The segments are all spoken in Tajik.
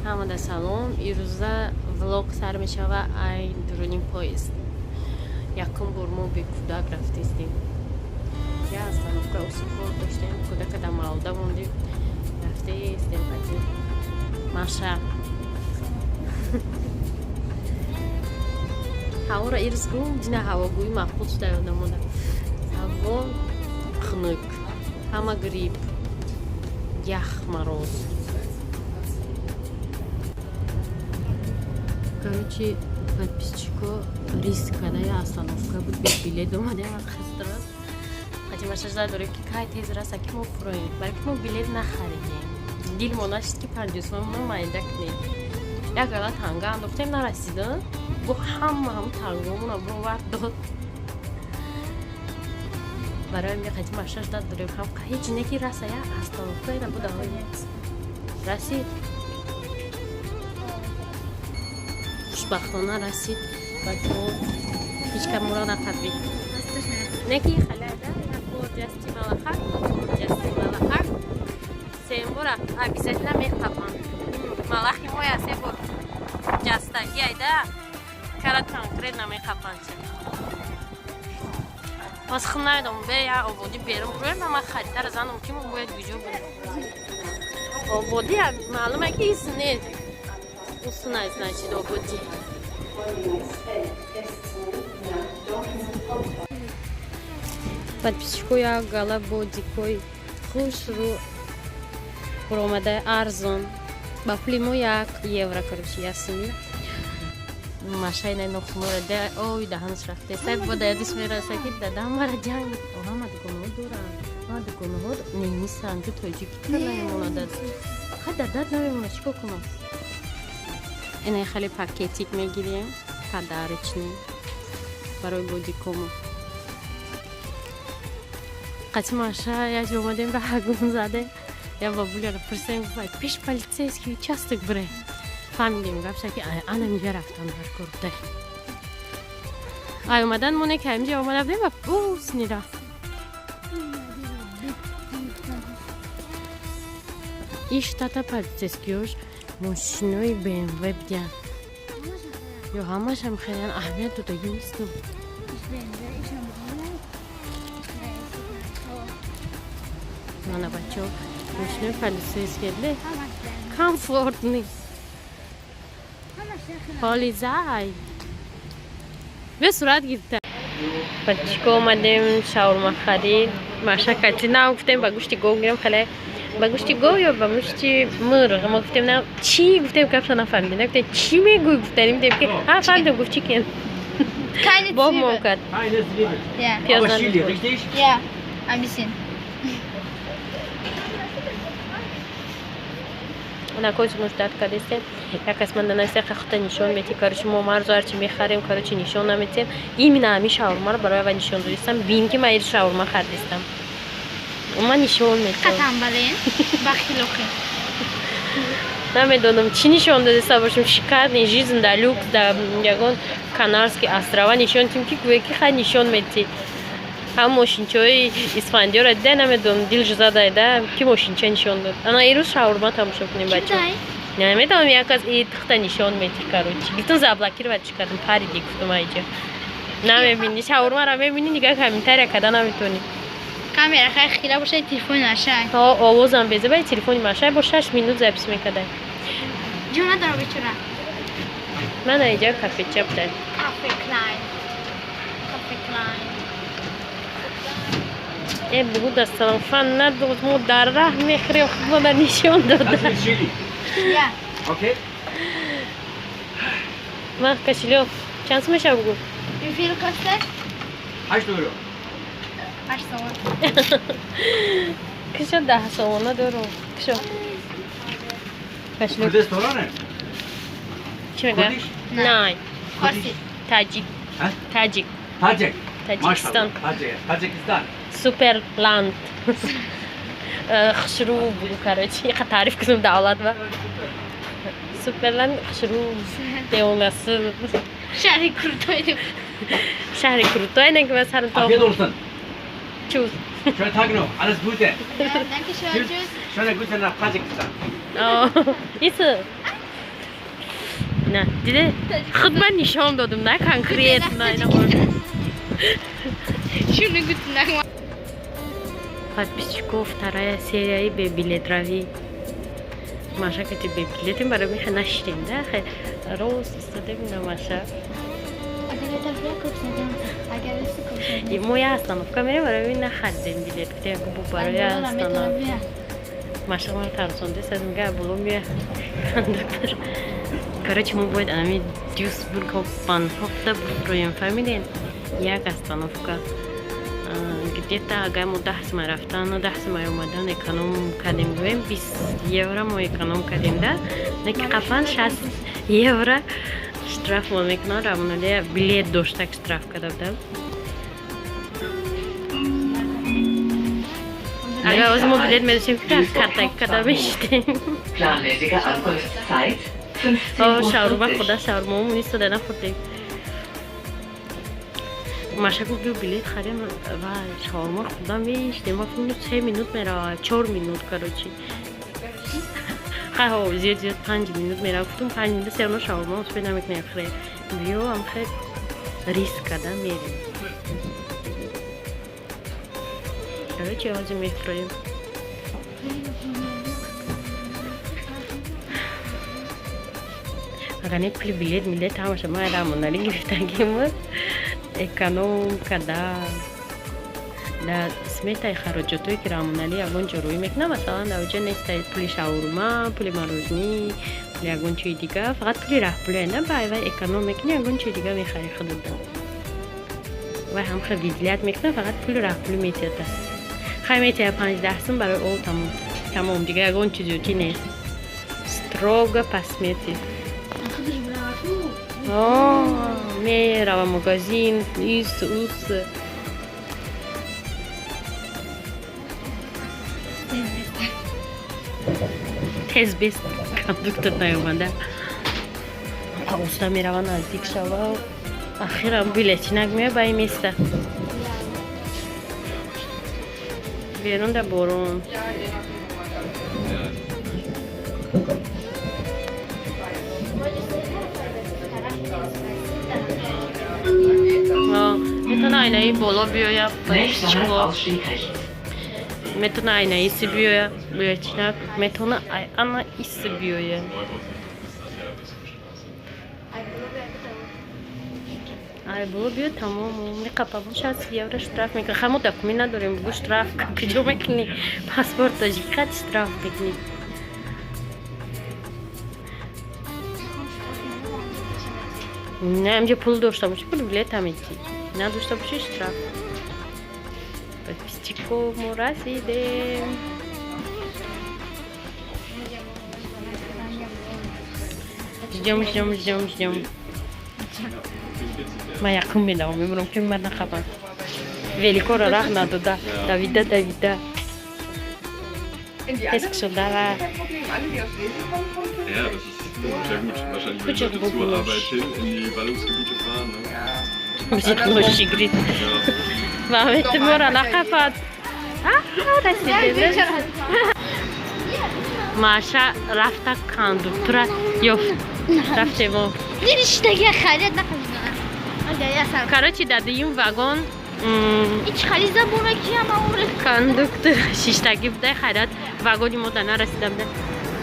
Ҳамада салом. Ирӯза влог сар мешава ай дуруни поезд. Якум бор мо бе кӯдак рафтистем. Я остановка усукор доштем, кӯдака дар малда мондем, рафтистем қати Маша. Ҳавора ирӯз гум дина, ҳавогӯӣ маъқул шуда ёдамода. Ҳаво хунук, ҳама грипп, ях, мороз. Короче, подписчико, риск када, я остановка буд, бе билет омадем. Қастрас қати Маша дорем, ки кай тез раса, ки мо фуроем, балки мо билет нахаридем. Дилмо нашид, ки 50 сомона майда кунем. Як гала танга андохтем, нарасида. Бо ҳама ҳамун тангомона бовар дод. Барои ми қати Маша ждать дорем, ҳам ҳеҷ не ки раса. Я остановка ина буда, расид, хушбахтона расид. Бачаҳо, ҳеҷ кам моро нақабид. Не ки халада як бор ҷасти малахак, ҷасти малахак, сеюм бора обязательно меқапам. Малахи моя се бор ҷастагӣ айда кара, конкретно меқапанд. Пас хум намедонам, бе я ободӣ берун буроем. Ма харитара занам, ки мо бояд куҷо бурем. Ободӣ маълуме, ки ис не усунай, значит, ободӣ. Подписчико, як гала бодикои хушрӯ буромадаи, арзон, ба пули мо 1 евро. Короче, ясми машайна нохунора да, ой, даҳанаш рафтеста. Бода ёдиш мераса, ки дадам мара ҷанг. Ҳама дугонаҳо доранд, ҳама дугонаҳо ненисанд, ки тоҷики намемонад, ха дадат намемонад. Чӣ кор кунам? Ина хеле пакетик мегирем, подарочный, барои бодикому. Қати Маша як ҷо омадем, раҳа гум задем. Я бабуляро пурсем, пеш полицейский участок буре. Фаҳмидем гапша, ки ана миҷа рафтан дар кор будай. Ай омадан мо не ки ҳамиҷа омада будем ва уснира. Иштата полицейскиёш мошинои БМВ бидиан ё ҳамашам хеле аҳамият додагӣ нестам. Мана, бачаҳо, мошинои полицейский ле комфортный Polizei бе сурат гирифта. Бачико, омадем шаурма харид. Маша кати на гуфтем, ба гӯшти гов гирем, хеле ба гӯшти гов ё ба мушти мурғ. Мо гуфтем, на чӣ гуфтем, капша нафаҳмидем. Нагуфтем, чӣ мегӯй, гуфтаним дем, ки ҳа фаҳмидем, гуфт chicken. Keine Боб Zwiebel. мон кард. Keine Zwiebel. Ja. Пиёз Aber Chili, надошт. Richtig? Ja, ein bisschen. Накоз муждат кардистем. Як кас ман нанаиста, хата нишон мети. Короче, мо марзу ҳарчи мехарем, короче, нишон наметем. Именно ҳами шаурмаро барои ава нишон додистам, бин ки ман ир шаурма хардистам, ман нишон метам. Қатамбален. Бахилохи. Намедонам, чӣ нишон додиста бошем. Шикарный жизнь да люкс да ягон Канарский острова нишон тим, ки гӯе ки хай нишон мети. Ҳам мошинчаҳои Исфандиёра дида, намедонам, дил задайда, ки мошинча нишон дод. Ана ирӯз шаурма тамошо кунем, бача. Дай. Наметавонам як аз и тухта нишон мети, короче. Гуфтам заблокировать чӣ кардам, париди гуфтам айҷа. Намебини, шаурмаро мебини, нига комментария када наметонӣ. Камера хай хила бошад, телефони нашай. Ҳо, овозам безебай, телефони машай бо 6 минут запись мекардай. Ҷо надорам бечора. Ман айҷа кафеча будай. Кафе Клайн. Кафе Клайн. Э, бугу дасталофан надод, мо дар раҳ мехӯрем, худмона нишон дода. Das ist Chili. Я. Okay? Ман кошелёк. Чанд сум мешава бугу? Wie viel kostet? 8 Euro. 8 сомон. Кишо 10 сомона дорум. Кишо. Кошелёк. Kurdistan Чӣ мегӯяд? Kurdish? Най. Форсӣ. Таҷик. Ҳа? Таҷик. Tacik. Таҷикистон. Tacik. Tacikistan. Суперland. Хушрӯ бугу, короче. Иқа таъриф кунам давлат ба. Суперland хушрӯ девонасы. Шаҳри крутой. Шаҳри крутой не ки ма сарам то. Afiyet olsun. Чуз. Schönen Tag noch. Alles Gute. Danke schön. Tschüss. Schöne Grüße nach Tadschikistan. Ис. На, диде? Худ ман нишон додум, на конкретно. Schöne guten Tag. Подписчиков, вторая серияи бебилетравӣ. Маша кати бебилетем барои меха нашидем, да? Хе рост истодем на Маша. Мо я остановка мерем, барои нахаридем билет. Гуфтем бу барои остановка. Маша мара тарсонде, саз мега боло мея кондуктор. Короче, мо бояд анами Дюсбург Bahnhof буфроем, фаҳмидем? Як остановка. Где-то агар мо 10 сумай рафтану 10 сумай омадан эконом кардем, гӯем 20 евро мо эконом кардем, да, не ки қафан 60 евро штраф мо мекунад. Равоналия билет доштак штраф карда будам. Агар оз мо билет медоштем, карта када мешидем. Planmäßige Ankunftszeit 15:40 Шаурма худа, шаурмаомон истода нахӯрдем. Маша гуфт, биё билет харем ва шаурма хӯрда мешидем. Ма фикр 3 минут мерава, 4 минут, короче, хай, зиёд зиёд 5 минут мерава. Гуфтум, 5 минут все равно шаурма успеть намекунем хӯре. Биё, амхе риск карда мерем. Короче, ҳозир мефроем. Агар не пули билет милет ҳамаша ман рамоналӣ гирифтагимуд, эконом карда дар сметаи хароҷотое ки Рамоналӣ ягон ҷо рӯӣ мекунад, масалан, дар оҷа нестай пули шаурма, пули мороженое, пули ягон чизи дига, фақат пули раҳпуле на ба вай эконом мекунӣ, ягон чизи дига мехарӣ худата. Вай ҳамха выделять мекунад, фақат пули раҳпулӣ метиҳад. Хай, метиҳад 5-10 сум барои о, тамом, тамом, дига ягон чизи зиёдӣ нест, строго по смете. Мерава магазин, ис ус. Тез бес кондуктор наёмада, оста мерава, наздик шава. Ахирам билетинак мея, ба места берун да борон. Метавона айнаи боло биёя. Nächster Halt, Ausstieg rechts. Метавона айнаи иси биёя, билетинак метавона ана иси биёя. Ай боло биё, тамом, меқапамон, 60 евро штраф мекунӣ. Ха, мо документ надорем, бугу штраф куҷо мекунӣ? Паспорт тоҷикӣ қад штраф мекунӣ. Не, амҷо пул дошта бошӣ, пули билета метӣ, надошта бошӣ, штраф. Подписчико, мо расидем. Ждем, ждем, ждем, ждем. Ман якум медавам, мемурам ки ман нахабам. Великоро раҳ надода, давида, давида тез кушода ва Ja, das ist sehr gut. Wahrscheinlich, wenn Kutscher Leute zur Buben. Arbeit hin in die Ballungsgebiete fahren. Ne? Ношигрид. Ja. Ваметмора нахафад. Расидем. Маша рафта, кондуктора ёфт, рафтемо. Ништаги харид накардам. Короче, дар дуюм вагон Ич хали забона киям ауры. Кондуктор шиштагӣ буда, хайрат, вагони мо да нарасида буда.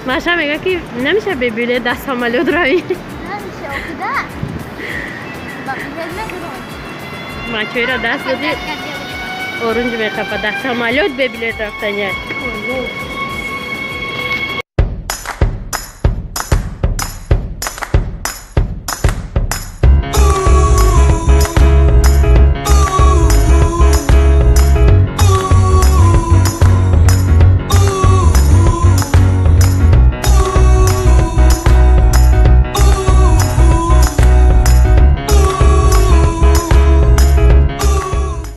Маша мега, ки намеша бе билет дар самолёт равӣ. Намеша охида. Ба билет мехӯрам. Мачоира даст доди, орунҷ мехапа, дар самолёт бе билет рафтания.